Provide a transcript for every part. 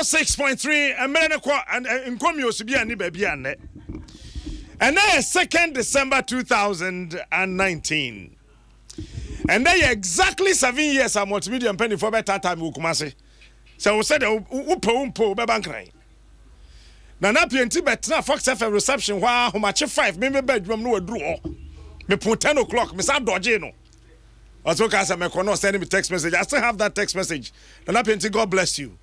106.3 mmerɛ no kɔ nkɔmiosi bi anni baabi a nnɛ ɛnɛ yɛ 2nd December 2019. Ɛnɛ yɛ exactly 7 years a Multimedia mpanimfoɔ bɛtaataa me wɔ Kumase sɛ wo sɛdeɛ wopɛ wo mpo wobɛba Nkran. Nana Pienti bɛtena Fox FM reception hɔ a ahomakye 5 me meba adwuma mu no waduru hɔ. Mepo 10 o'clock mesa dɔgye no. Ɔsɛ woka sɛ mɛkɔ no, send me text message. I still have that text message. Nana Pienti, God bless you.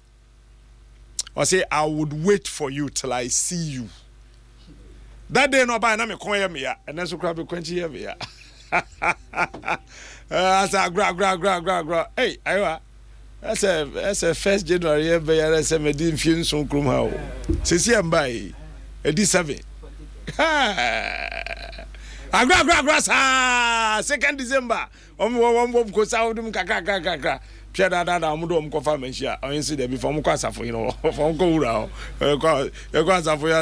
Ɔsɛ, "I would wait for you till I see you." That day no ɔbaa na me kɔn yɛ meya. Ɛnɛ nso koraa me kɔn akyi yɛ meya. Asa agorɔ agorɔ agorɔ agorɔ agorɔ. Ei, ayiwa, ɛsɛ 1st January yɛ bɛyɛ sɛ mɛdi mfie 7 kurom ha o. Sisi yɛ mba yi ɛdi 7 agorɔ agorɔ agorɔ saa. 2nd December wɔn kosa wɔn dum kakra kakra kakra twɛ daadaa wɔn de wɔn kɔfa Manhyia. Ɔyɛ nsi dɛbi fa wɔn kɔ asafo yi no, fa wɔn kɔ wura hɔ. Ɛkɔ asafo yi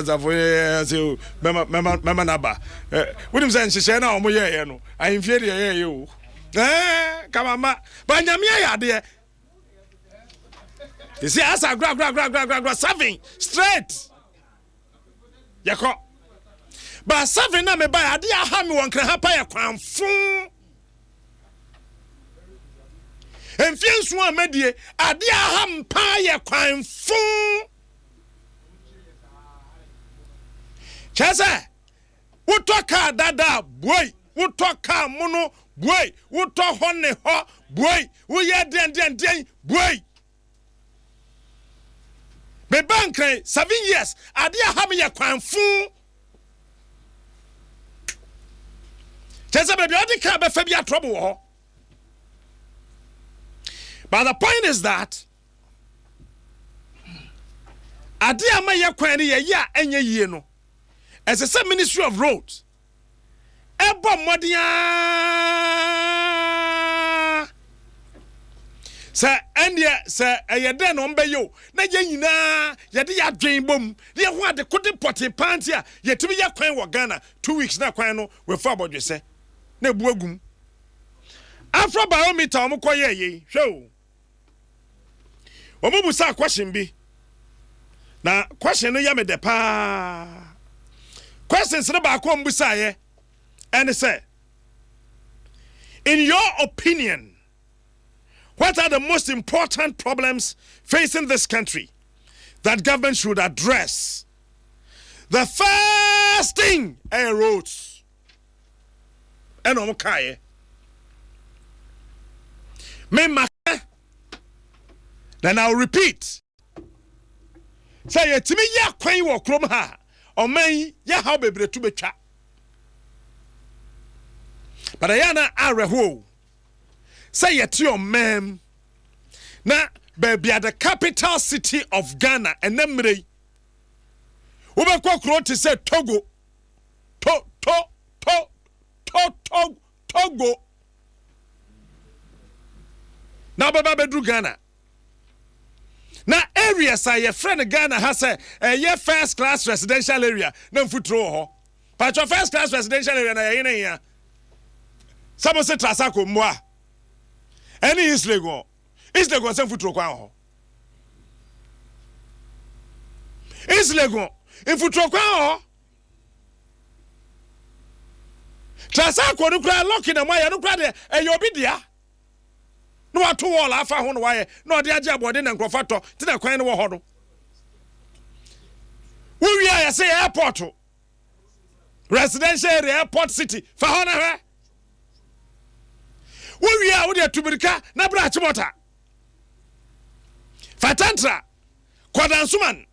ɛsɛ mɛma mɛma mɛma naba. Ɛ wonim sɛ nhyehyɛ na wɔn yɛɛyɛ no ahemfie deɛ yɛɛyɛ o. Kamama ba Nyame ayɛ adeɛ sisi asa agorɔ agorɔ agorɔ agorɔ agorɔ 7 straight yɛkɔ ba 7 na meba adeɛ aha mi wɔ Nkran ha pa yɛ kwanfo. Mfie 7 a madie, adeɛ aha mpa yɛ kwanfo. Kyerɛ sɛ wotɔ kaa dada buoi, wotɔ kaa mono buoi, wotɔ hɔ ne hɔ buoi, woyɛ deɛn deɛn deɛn buoi. Meba Nkran 7 years, adeɛ aha mi yɛ kwanfo. Kyerɛ sɛ baabi a wɔde kaa bɛfa bi atrɔbo wɔ hɔ. But the point is that adeɛ a ma yɛ kwan no yɛyɛ a ɛnyɛ yie no, ɛsɛ sɛ Ministry of Roads ɛbɔ mmɔden aa sɛ ɛndeɛ sɛ ɛyɛ dɛn na ɔmbɛyɛ o, na yɛn nyinaa yɛde yɛ adwen bom na yɛho ade kode pɔte panti a yɛtumi yɛ kwan wɔ Ghana 2 weeks na kwan no wɔafu abɔdwesɛ na ebu agum. Afrobarometer wɔn kɔ yɛ yei, hwɛ o, wɔn busa question bi na question no yɛ me dɛ paa. Questions no baako a wɔn busa yɛ ɛne sɛ, "In your opinion, what are the most important problems facing this country that government should address?" The first thing ɛyɛ roads ɛna wɔn kaeɛ. Me ma then I will repeat sɛ yɛtumi yɛ akwan wɔ kurom ha, ɔman yi yɛ haw bebree tu betwa. But ɛyɛ na awerɛhoɔ sɛ yɛte ɔman mu na baabi a the capital city of Ghana, ɛnɛ mmerɛ yi wobɛkɔ kuro te sɛ Togo, to to to to to Togo na wobɛba bɛduru Ghana na areas a yɛfrɛ no Ghana ha sɛ ɛyɛ first class residential area na mfuturo wɔ hɔ. Patro, first class residential area na yɛyɛ ne hia sɛ mo se Trasacco mmoa ɛne East Legon. East Legon sɛ mfuturo kwan wɔ hɔ. East Legon mfuturo kwan wɔ hɔ. Trasacco no koraa lɔki na mo ayɛ no koraa deɛ, ɛyɛ obi dea na wato wall afa ho na wayɛ na ɔde agye aboɔden na nkurɔfoɔ atɔ te na kwan no wɔ hɔ no. Wowie a yɛsɛ airport residential area, airport city, fa hɔ na hwɛ. Wowie a wode atumirika na bra Achimota, fatantra kɔdansoman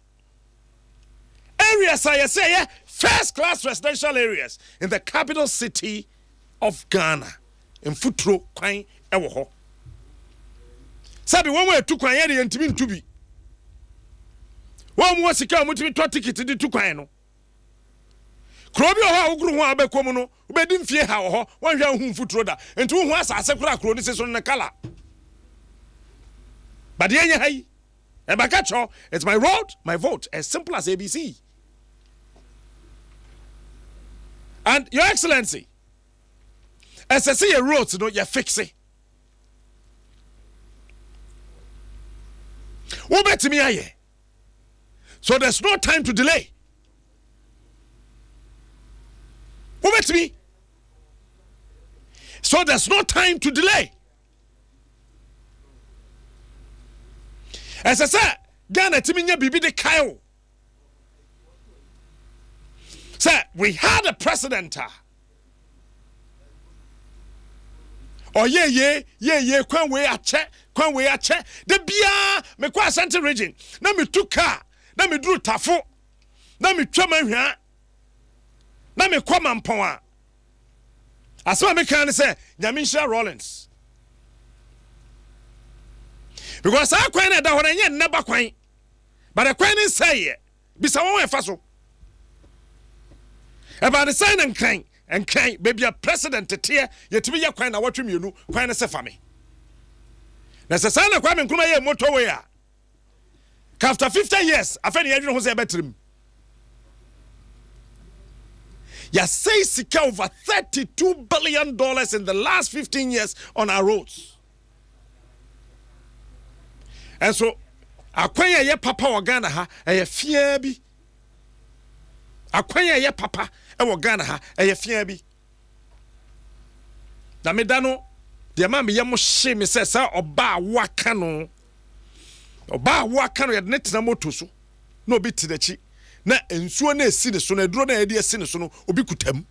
areas a yɛsɛ ɛyɛ first class residential areas in the capital city of Ghana, mfuturo kwan ɛwɔ hɔ. Sɛbi wɔn mu etu kwan yɛ de yɛntumi ntu bi. Wɔn mu wɔ sika a wɔtumi tɔ ticket de tu kwan no, kuro bi wɔ hɔ a wogoro ho a wobɛkɔ mu no, wobɛdi mfie ha wɔ hɔ, wɔnhwɛ wohu mfuturo da. Nti wohu asase koraa kuro no si so no ne kala. But yɛnyɛ ha yi ɛbɛka kyerɛ, it's my road, my vote, as simple as ABC. And Your Excellency, ɛsɛ sɛ yɛ roads no yɛ fix. Wobɛtumi ayɛ. So there's no time to delay. Wobɛtumi. So there's no time to delay. Ɛsɛ sɛ Ghana tumi nya biribi de kae o. Sɛ we had a president a ɔyɛ yie yɛ yie kwan wei akyɛ kwan wei akyɛ da biara mekɔ Ashanti region na metu kaa na meduru Tafo na metwa mahwaa na mekɔ Mampɔn a asɛm a meka ne sɛ Nyame nhyira Rawlings because saa kwan no ɛda hɔ no ɛnyɛ nnɛ ba kwan but ɛkwan no nsɛeɛ. Bisa wɔn a ɛfa so. Ɛbaa ne sɛn na Nkran, Nkran, baabi a president teɛ, yɛtumi yɛ kwan nawɔtwe mmienu, kwan no sɛ fa me. Na sɛ saa na Kwame Nkrumah yɛɛ motorway a, ka after 50 years, afei na yɛdwene ho sɛ ɛbɛtirim. Yɛasɛe sika over $32 billion in the last 15 years on our roads. Ɛnso akwan a ɛyɛ papa wɔ Ghana ha ɛyɛ fiaa bi. Akwan a ɛyɛ papa wɔ Ghana ha ɛyɛ fiaa bi. Na meda no deɛ maa meyɛ mo hye me sɛ sɛ ɔbaa a woaka no ɔbaa a woaka no yɛde ne tena moto so na obi te n'akyi na nsuo no esi ne so na aduro no a yɛde asi ne so no obi kuta mu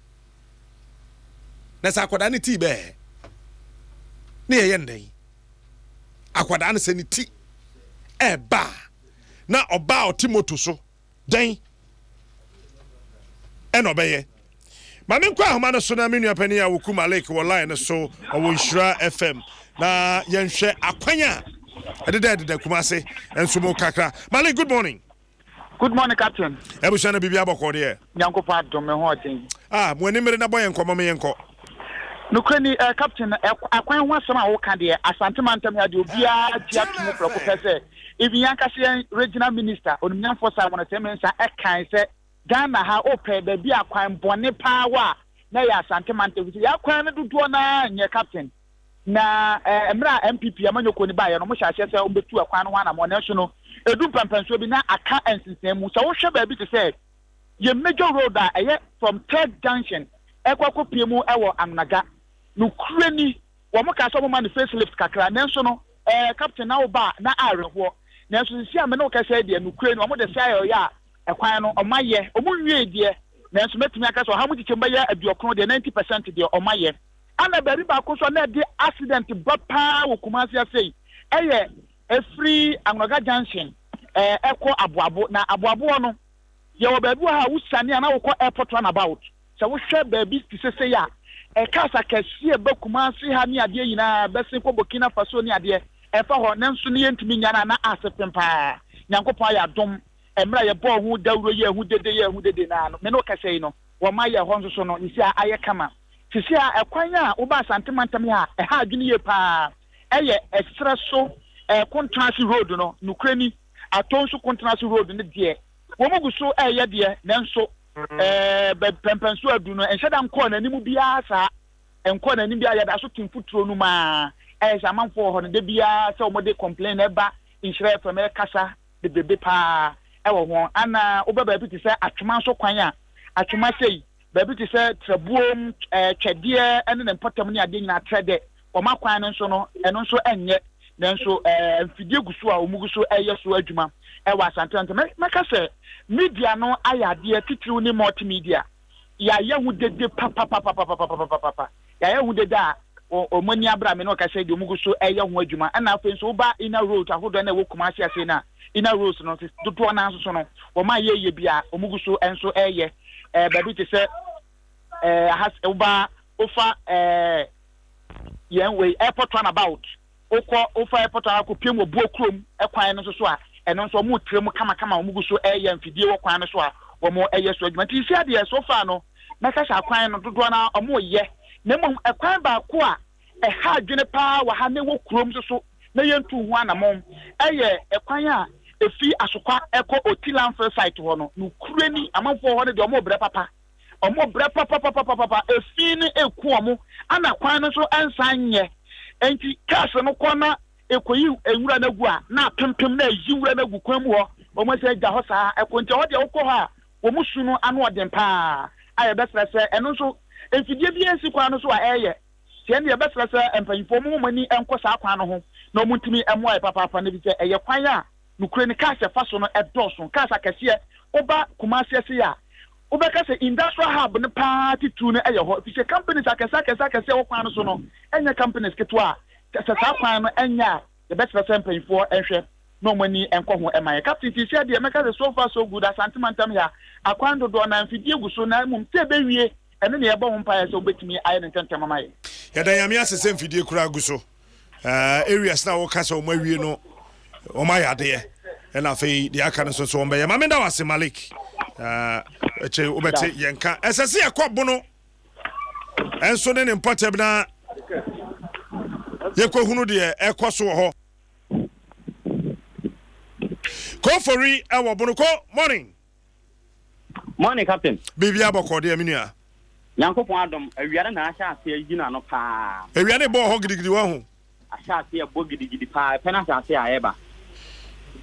na sɛ akwadaa ne tii bɛɛ ne yɛyɛ ndɛn akwadaa no sɛ ne ti ɛɛba na ɔbaa ɔte moto so dɛn ɛna ɔbɛyɛ. Maame nkɔ ahoma no so na me nua panin a wɔku Malik wɔ line no so ɔwɔ Nhyira FM na yɛnhwɛ akwan a ɛdeda ɛdeda Kumase nso mu kakra. Malik, good morning. Good morning, Captain. Abusua no biribi abɔkɔ deɛ? Nyankopɔn adom, me ho ɔden. Ah, mo ani mmere na bɔ yɛn nkɔmmɔ me yɛnkɔ. Nokorɛ ni, Captain, akwan ho asɛm a woka deɛ, Asante mantam ha deɛ obiara gye ato mu prɛko pɛ sɛ even yɛn ankasa yɛn regional minister, Onimnyamfoɔ Simon Osei Mensah ɛkae sɛ Ghana ha wopɛ baabi a kwan bɔne paa wɔ a na ɛyɛ Asante mantam, efisɛ yɛn akwan no dodoɔ no ara nyɛ, Captain. Na mmerɛ a NPP amanyɔkuo no baeɛ no, wɔhyɛ aseɛ sɛ wɔbɛtu ɛkwan no ho anammɔn, nanso no, ɛdu mpɛnpɛnsoɔ bi na aka nsensɛn mu. Sɛ wohwɛ baabi te sɛ yɛn major road a ɛyɛ from Third Junction ɛkɔ akɔpue mu wɔ Anwnaga, nokorɛ ni, wɔn kaa sɛ wɔma no face lift kakra, nanso no, Captain, na woba a na awerɛhoɔ. Nanso seesei a me ne wo kasa yi deɛ, nokorɛ ni, wɔde sɛ ayɛ ɔyɛ a ɛkwan no wɔayɛ, wɔnwiee deɛ, nanso mɛtumi aka sɛ ɔha mu nkyekyɛmu bɛyɛ 90 deɛ, 90% deɛ wɔayɛ. Ɛna baabi baako nso a na ɛde accident ba paa wɔ Kumasi ase yi ɛyɛ ɛfiri Anwnaga Junction ɛkɔ Aboabo. Na Aboabo hɔ no, yɛwɔ baabi wɔ ha a wosiane a na wokɔ airport runabout. Sɛ wohwɛ baabi te sɛ sei a, cars akɛseɛ ba Kumasi ha ne adeɛ nyinaa bɛsen kɔ Burkina Faso ne adeɛ ɛfa hɔ, nanso ne yɛntumi nya no a na ase fem paa. Nyankopɔn ayɛ adom, mmerɛ a yɛbɔɔ ho dawuro yɛɛ ho dede yɛɛ ho dede naa no, me ne wo kasa yi no, wɔma yɛ hɔ nso so no, sisi a ayɛ kama. Sisi a ɛkwan a woba Asante mantam yi a ɛha adwene yie paa ɛyɛ ɛserɛ so Kontenase road no. Nokorɛ ni, Atonsu Kontenase road no deɛ wɔn gu so ɛreyɛ deɛ, nanso pɛmpɛnso adu no ɛnhyɛ da nkɔɔ n'anim biara saa, ɛnkɔɔ n'anim biara, yɛda so te mfuturo no mu ara. Ɛyɛ sɛ amanfoɔ wɔ hɔ no da biara sɛ wɔde complain ɛba Nhyira FM ɛkasa bebrebe paa ɛwɔ ho. Ana woba baabi te sɛ Atwoma nso kwan a, Atwoma sei, baabi te sɛ Trabuom, Twɛdeɛ ne ne mpɔtam ne adeɛ nyinaa trɛ dɛ, wɔn akwan no nso no, ɛno nso ɛnyɛ, nanso mfidie gu so a wɔn gu so ɛyɛ so adwuma ɛwɔ Asante. Nti mɛka sɛ media no ayɛ adeɛ titiriw ne multimedia, yɛayɛ ho dede papapapapapapapa, yɛayɛ ho dede a wɔn ani abere a me ne ɔka sɛ deɛ wɔn gu so ɛyɛ ho adwuma. Ɛna afei nso woba inner roads ahodoɔ na ɛwɔ Kumasi ase na inner roads no dodoɔ naa nso so no wɔn ayɛ yɛ bi a wɔn gu so nso ɛyɛ baabi te sɛ aha woba wofa yɛn wei airport runabout, wokɔ wofa airport runabout kɔ piem wɔ Buo kurom ɛkwan no nso so a, ɛno nso wɔn tire mu kamakama, wɔn gu so ɛyɛ mfidie wɔ kwan no so a wɔn ɛyɛ so adwuma. Nti sisi adeɛ so far no mɛka sɛ akwan no dodoɔ na wɔn yɛ, na mmom ɛkwan baako a ɛha adwene paa wɔ ha na ɛwɔ kurom nso so na yɛntu ho anammɔn ɛyɛ ɛkwan a efi Asokwa ɛkɔ Oti landfill site hɔ no. Nokure ni, amanfoɔ hɔ no deɛ ɔmo brɛ papa, ɔmo brɛ papapapapapa, efi no eku ɔmo, ana kwan no nso ɛnsan nyɛ, nti cars no kɔ na ekoyi nwura no agu a na apempem na ayi nwura no agu kwan mu hɔ. Wɔn asan agya hɔ saa ɛkɔ nti ɛhɔ deɛ wokɔ hɔ a wɔn su no ano ɔden paa a yɛbɛsrɛ sɛ ɛno nso mfidie biara nsi kwan no so a ɛreyɛ nti ɛnde yɛbɛsrɛ sɛ mpanyinfoɔ wɔn wɔn ani nkɔ saa kwan no ho na wɔn ntumi mmoa yɛ papaapa no efisɛ ɛyɛ kwan a nokorɛ ni cars ɛfa so no ɛdɔɔso cars akɛseɛ woba Kumasi ase a wobɛka sɛ industrial hub no paa titiriw no ɛyɛ hɔ efisɛ companies akɛseɛ akɛseɛ akɛseɛ wɔ kwan no so no ɛnyɛ companies ketewa a sɛ saa kwan no ɛnyɛ a yɛbɛsrɛ sɛ mpanyinfoɔ nhwɛ na wɔn ani nkɔ ho ma yɛn. Captain, seesei deɛ mɛka sɛ so far so good, Asante mantam ha, akwan dodoɔ no ara, mfidie gu so, na mmom sɛ ɛbɛwie, ɛno na yɛbɔ ho mpaeɛ sɛ wɔbɛtumi ayɛ no ntɛmntɛm ama yɛn. Yɛda Nyame ase sɛ mfidie koraa gu so. Areas na woka sɛ wɔn awie no, wɔn ayɛ adeɛ. Ɛna afei deɛ aka no nso so wɔn bɛyɛ. Maame da wase Malik. Ɛkyɛ wobɛte yɛn ka. Ɛsɛ sɛ yɛkɔ bono ɛnso ne ne mpɔtam na yɛkɔhunu deɛ ɛkɔ so wɔ hɔ. Kofori ɛwɔ bono ko morning. Morning, Captain. Biribi abɔkɔ deɛ me nua. Nyankopɔn adom, awia no na ahyɛ aseɛ yi n'ano paa. Awia no bɔɔ hɔ gidigidi wɔ ho. Ahyɛ aseɛ bɔ gidigidi paa, ɛpɛ no ahyɛ aseɛ a ɛreba.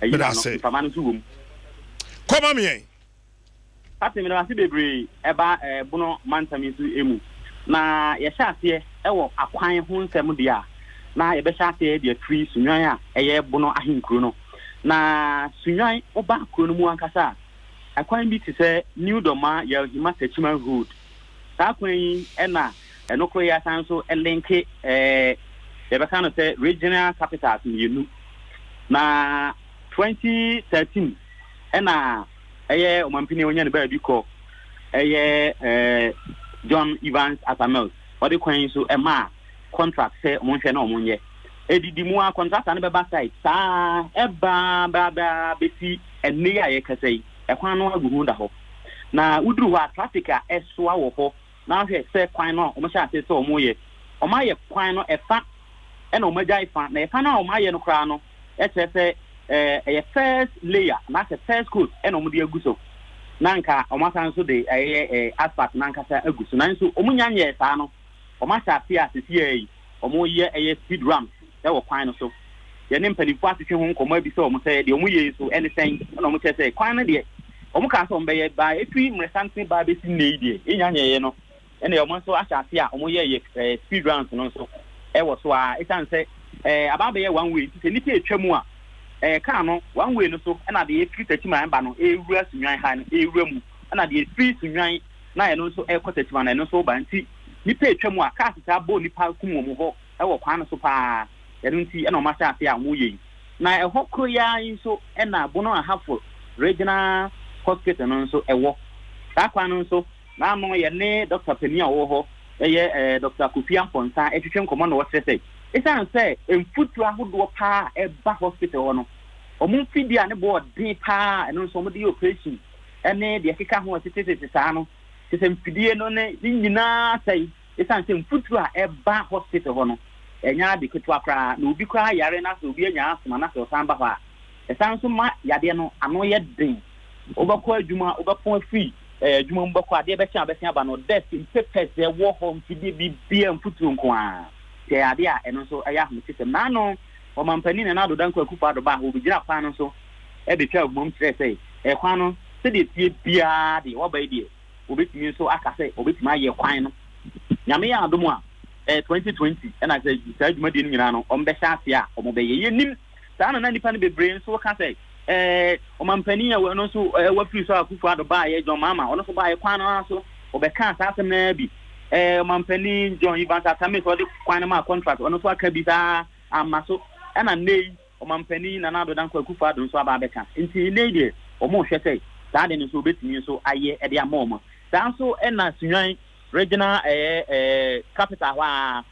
Ayi n'ano, mframa no nso wɔ mu. Kɔma me yɛn. Captain, meda wo ase bebree ɛba Bono mantam yi nso mu. Na yɛhyɛ aseɛ wɔ akwan ho nsɛm deɛ a, na yɛbɛhyɛ aseɛ de afiri Sunyani a ɛyɛ Bono ahenkuro no. Na Sunyani, woba kuro no mu ankasa a, ɛkwan bi te sɛ New Dormaa Yelhima Techiman Road. Saa kwan yi na ɛno koro yi asan nso linke yɛbɛka no sɛ regional capitals mmienu. Na 2013 ɛna ɛyɛ ɔmampanin a ɔnya ne baabi kɔ ɛyɛ John Evans Atta Mills ɔde kwan yi so ɛmaa contract sɛ wɔn nhwɛ na wɔn nyɛ. Edidi mu a contractor no bɛba site saa ɛbaa baa bɛsi ɛnne yi a yɛkasa yi, ɛkwan no agu ho da hɔ. Na woduru hɔ a, traffic a ɛsoa wɔ hɔ na ahwɛ sɛ kwan no a wɔn hyɛ ase sɛ wɔn yɛ, wɔn ayɛ kwan no ɛfa ɛna wɔn agyae fa, na ɛfa no a wɔn ayɛ no koraa no ɛkyerɛ sɛ ɛyɛ first layer anaasɛ first coat ɛna wɔn de agu so, na nka wɔn asan nso de ɛyɛ asphalt n'ankasa agu so, nanso wɔn nya nyɛɛ saa no, wɔn ahyɛ ase a sisi yɛ yi wɔn yɛ ɛyɛ speed ramp ɛwɔ kwan no so. Yɛne mpanimfoɔ atwetwe ho nkɔmɔ abisa wɔn sɛ deɛ wɔn yɛ yi so ɛne sɛn, ɛna wɔn kyerɛ sɛ kwan no deɛ wɔn kaa sɛ wɔn bɛyɛ baa efiri mmerɛsanten baa bɛsi nne yi deɛ enya nyɛɛ no, ɛna wɔn nso ahyɛ ase a wɔn yɛ yɛ speed ramps no nso ɛwɔ so a esan sɛ aba abɛyɛ one way, nti sɛ nipa etwa mu a, kaa no one way no so, ɛna deɛ efiri Techiman ba no ewura Sunyani ha no ewura mu, ɛna deɛ efiri Sunyani na ɛno nso ɛkɔ Techiman na ɛno nso ba, nti nipa etwa mu a, kaa sisa bɔ nipa kum wɔn hɔ ɛwɔ kwan no so paa. Ɛno nti ɛna wɔn ahyɛ ase a wɔn yɛ yi. Na ɛhɔ koro yi ara yi nso ɛna Bono Ahafo Regional Hospital no nso ɛwɔ saa kwan no nso. N'ano yɛ ne dɔkta panin a ɔwɔ hɔ ɛyɛ Dɔkta Kofi Amponsah ɛtwetwe nkɔmɔ na ɔkyerɛ sɛ ɛsiane sɛ mfuturo ahodoɔ paa a ɛba hospital hɔ no, wɔn mfidie a ne boɔ ɔden paa ɛno nso wɔde yɛ operation ɛne deɛ ɛkeka ho ɛtetetete saa no, kyerɛ sɛ mfidie no ne ne nyinaa sɛe ɛsiane sɛ mfuturo a ɛba hospital hɔ no ɛnyɛ ade ketewa koraa. Na obi koraa yare na sɛ obi anya asthma na sɛ ɔsan ba hɔ a, ɛsan nso ma yadeɛ no ano yɛ den. Wobɛkɔ adwuma, wobɛpɔn afiri adwuma mu bɛkɔ, adeɛ bɛkye a wobɛsen aba no, desk, papers ɛwɔ hɔ, mfidie biribiara, mfuturo nko ara. Nti ɛyɛ adeɛ a ɛno nso ɛyɛ ahometesɛm. Naano ɔmampanin Nana Addo Dankwa Akufo-Addo baa hɔ, ɔbɛgyina kwan no so bɛtwaa ahumam kyerɛɛ sɛ ɛkwan no sɛdeɛ ɛteɛ biara deɛ waba yi deɛ wɔbɛtumi nso aka sɛ wɔbɛtumi ayɛ kwan no. Nyame yɛ adom a, 2020 ɛna sɛ saa dwumadie no nyinaa no wɔbɛhyɛ aseɛ a wɔbɛyɛ. Yɛnim saa na na nnipa no bebree nso ka sɛ ɔmampanin a ɔno nso wafiri so a Akufo-Addo baeɛ, John Mahama, ɔno nso baeɛ kwan no ara so, ɔbɛkaa saa asɛm no ara bi. Ɔmampanin John Evans Atta Mills ɔde kwan no maa contract, ɔno nso aka bi saa amma so. Ɛna nnɛ yi ɔmampanin Nana Addo Dankwa Akufo-Addo nso aba abɛka. Nti nnɛ yi deɛ wɔrehwɛ sɛ saa ade no nso wɔbɛtumi nso ayɛ de ama wɔn. Saa nso na Sunyani Regional capital hɔ ara,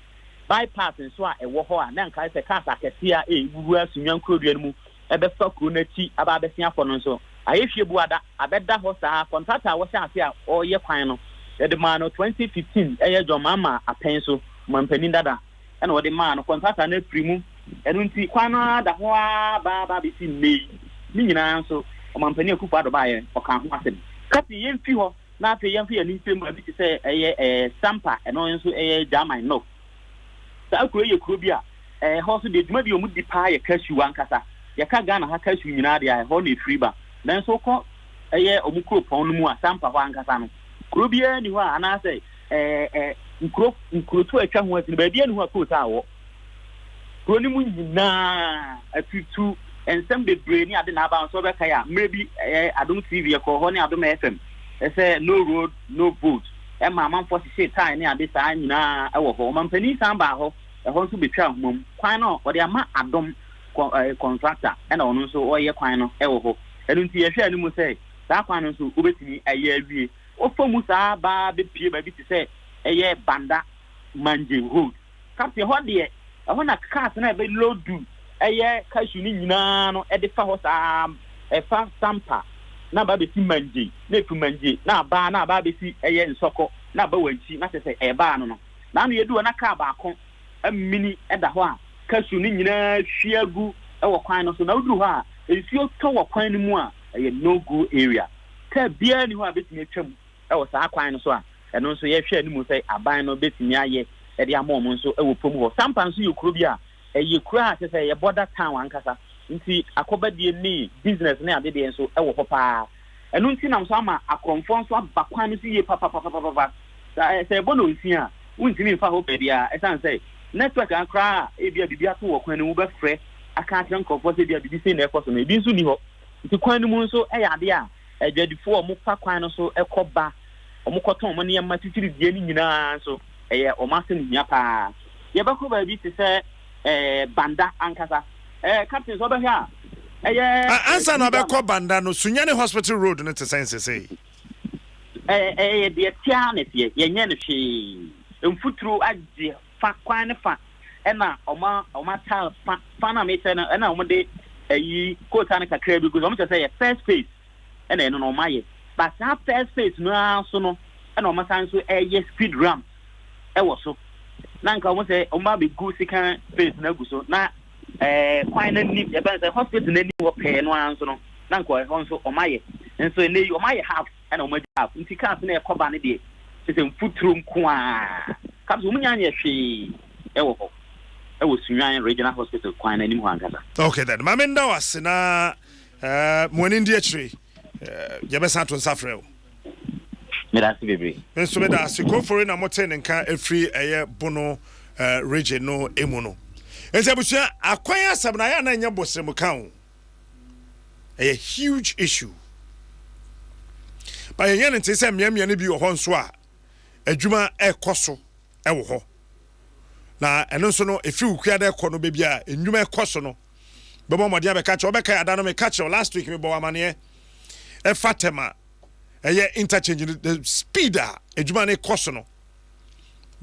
bypass nso a ɛwɔ hɔ a na nka sɛ cars akɛseɛ a ɛwura Sunyani kurodua no mu ɛbɛfa kuro no akyi aba abɛsen akɔ no nso ayɛ hwie bu ada abɛda hɔ saa. Contractor a wɔhyɛ ase a ɔreyɛ kwan no, yɛde maa no 2015, ɛyɛ John Mahama apɛn so mampanin dada ɛna wɔde maa no. Contractor no afiri mu, ɛno nti kwan no ara da hɔ ara baa baa bɛsi nnɛ yi. Ne nyinaa nso ɔmampanin Akufo-Addo baeɛ ɔkaa ho asɛm. Captain, yɛmfi hɔ na afei yɛmfa yɛn ani nkyerɛ mu baabi te sɛ ɛyɛ Sampa, ɛno nso ɛyɛ German North. Saa kuro yi yɛ kuro bi a ɛhɔ nso deɛ dwuma bi a wɔdi paa yɛ cashew ankasa. Yɛka Ghana ha cashew nyinaa deɛ a, ɛhɔ na ɛfiri ba. Nanso wokɔ ɛyɛ wɔn kuropɔn no mu a, Sampa hɔ ankasa no, kuro biara nni hɔ a anaasɛ ɛɛ ɛ nkuro nkurotoɔ a atwa ho asi no, baabiara nni hɔ a kootaa wɔ. Kuro no mu nyinaa atutu nsɛm bebree ne ade na aba nso wobɛkae a mmerɛ bi ɛyɛ Adom TV ɛkɔɔ hɔ ne Adom FM ɛsɛ no road no vote ɛma amanfoɔ hyehyee tae ne ade saa nyinaa ɛwɔ hɔ. Ɔmampanin san baa hɔ ɛhɔ nso bɛtwaa nhoma mu kwan no ɔde ama Adom kɔntrakta ɛna ɔno nso ɔreyɛ kwan no ɛwɔ hɔ. Ɛno nti yɛhwɛ anim sɛ saa kwan no nso wobɛtumi ayɛ awie. Wofa mu saa baa bɛpue baabi te sɛ ɛyɛ Banda Manje road. Captain, ɛhɔ deɛ, ɛhɔ na cars no a ɛbɛ loadu ɛyɛ cashew no nyinaa no ɛde fa hɔ saa, ɛfa Sampa na aba abɛsi Manje, na ɛfiri Manje na aba na aba abɛsi ɛyɛ Nsɔkɔ na aba Wankyi na kyerɛ sɛ ɛbaa no no. Na ano yɛdu hɔ na car baako amini ɛda hɔ a cashew no nyinaa ahwie agu ɛwɔ kwan no so, na woduru hɔ a nsuo tɔ wɔ kwan no mu a ɛyɛ no go area, car biara nni hɔ a bɛtumi atwam wɔ saa kwan no so a ɛno nso yɛhwɛ anim sɛ aban no bɛtumi ayɛ de ama wɔn nso wɔ pom hɔ. Sampa nso yɛ kuro bi a ɛyɛ kuro a kyerɛ sɛ ɛyɛ border town ankasa nti akɔbadie ne business ne adedeɛ nso wɔ hɔ paa. Ɛno nti nam so ama akorɔmfoɔ nso aba kwan no so yie papapapapapa. Sɛ ɛbɔ nonsia a wontumi mfa hɔ baabiara ɛsiane sɛ network a koraa a ebia biribi ato wɔ kwan no mu wobɛfrɛ aka akyerɛ nkurɔfoɔ sɛ ebia biribi sei na ɛkɔ so no ebi nso nni hɔ. Nti kwan no mu nso yɛ adeɛ a Adwadifoɔ a wɔfa kwan no so kɔ ba, wɔkɔtɔn wɔn nneɛma titirideɛ no nyinaa nso, ɛyɛ wɔn asɛm hia pa ara. Yɛbɛkɔ baabi te sɛ ɛɛ Banda ankasa. Ɛɛ Captain, sɛ wobɛhwɛ a, ɛyɛ. Ansa na wobɛkɔ Banda no, Sunyani Hospital Road no te sɛn seesei? Ɛɛ ɛyɛ deɛ ɛteɛ ara na ɛteɛ, yɛnyɛɛ no hwee. Mfuturo agye fa kwan no fa ɛna wɔn wɔn ataa fa fa no a mekyerɛ no ɛna wɔn de ɛyi kootaa no kakra bi gu so wɔn kyerɛ sɛ yɛ first phase ɛna ɛno no wɔn ayɛ but saa first phase no ara so no ɛna wɔn asan so ɛyɛ speed ramp ɛwɔ so na nka wɔn sɛ wɔn ba abɛgu second phase no agu so na ɛɛ kwan no anim yɛbɛn sɛ hospital no anim hɔ pɛɛ no ara nso no na nka ɛhɔ nso wɔn ayɛ nso ɛnɛ yi wɔn ayɛ half ɛna wɔn agya half nti cars no ɛkɔ ba no deɛ kyerɛ sɛ mfuturo nko ara cars wɔn nyinaa nyɛ hwee ɛwɔ hɔ ɛwɔ Sunyani Regional Hospital kwan no anim hɔ ankasa. Okay then, maame nda wo ase na eh, mo ani ndi akyire eh, yɛbɛsan ato nsa frɛ wo. Meda ase bebree. Me nso meda ase. Kofori na mote ne nka ɛfiri ɛyɛ Bono eh, region no emu no. Nti abusua, akwan asɛm no ayɛ a na ɛnyɛ bosremka o. Ɛyɛ huge issue. Ba yɛnyɛ no nte sɛ mmeammea no bi wɔ hɔ nso a adwuma ɛrekɔ so ɛwɔ hɔ. Na ɛno nso no ɛfiri wukua dɛ kɔ no baabi a nnwuma ɛkɔ so no bɛbɔ mmɔden abɛka kyerɛ wobɛka ada no meka kyerɛ last week mebɔ wɔ amaneɛ ɛfa tɛm a ɛyɛ interchange no the speed a adwuma no kɔ so no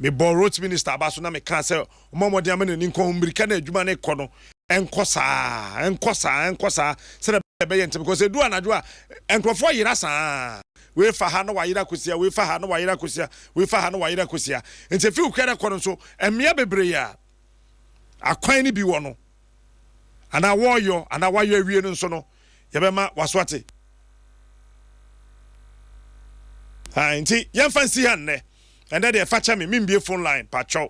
mebɔ roads minister aba so na meka sɛ ɔmmɔ mmɔden ama n'ani nkɔ ho mmirika na adwuma no kɔ no ɛnkɔ saa ɛnkɔ saa ɛnkɔ saa sɛdeɛ ɛbɛyɛ ntɛm because edu anadwo a nkurɔfoɔ yera saa wei fa ha na wayera kɔsia wei fa ha na wayera kɔsia wei fa ha na wayera kɔsia nti efi okua dɛ kɔ no nso mmea bebree a akwan no bi wɔ no anaa wɔreyɔ anaa wayɔ awie no nso no yɛbɛma waso ate. Nti yɛmfa nsi ha nnɛ. Ɛnnɛ deɛ fa kyɛ me, membie phone line, pakyɛw.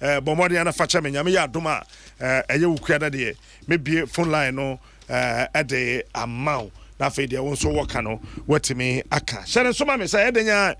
Eh, bɔ mmɔden ana fa kyɛ me. Nyame yɛ adom a, eh, ɛyɛ wo kuada deɛ, mebie phone line no eh, ɛde ama wo. Na afei deɛ wo nso wɔka no, woatumi aka. Hyɛ ne nso ma me sɛ ɛyɛ den a.